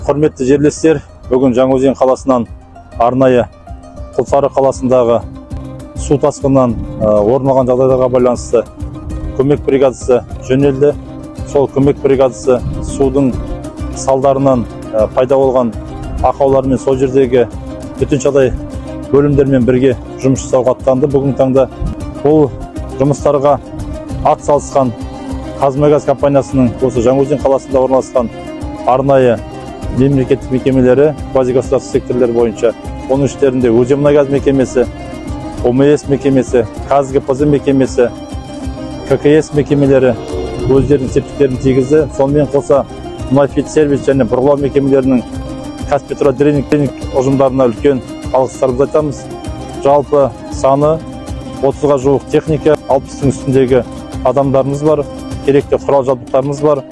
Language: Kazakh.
Құрметті жерлестер, бүгін Жаңаөзен қаласынан арнайы Құлсары қаласындағы су тасқынынан орын алған жағдайларға байланысты көмек бригадасы жөнелді. Сол көмек бригадасы судың салдарынан пайда болған ақаулармен, сол жердегі төтенше жағдай бөлімдерімен бірге жұмыс жасауға аттанды. Бүгінгі таңда бұл жұмыстарға ат салысқан «ҚазМұнайГаз» компаниясының осы Жаңаөзен қаласында орналасқан арнайы мемлекеттік мекемелері, квазигосударственный секторлер бойынша, оның іштерінде «Өзенмұнайгаз» мекемесі, ОМС мекемесі, КазГПЗ мекемесі, ККС мекемелері өздерінің септіктерін тигізді. Сонымен қоса «Мұнайфит сервис» және бұрғылау мекемелерінің, «Казпетро Дриллинг» ұжымдарына үлкен алғыстарымызды айтамыз. Жалпы саны 30-ға жуық техника, 60-тың үстіндегі адамдарымыз бар, керекті құрал жабдықтарымыз бар.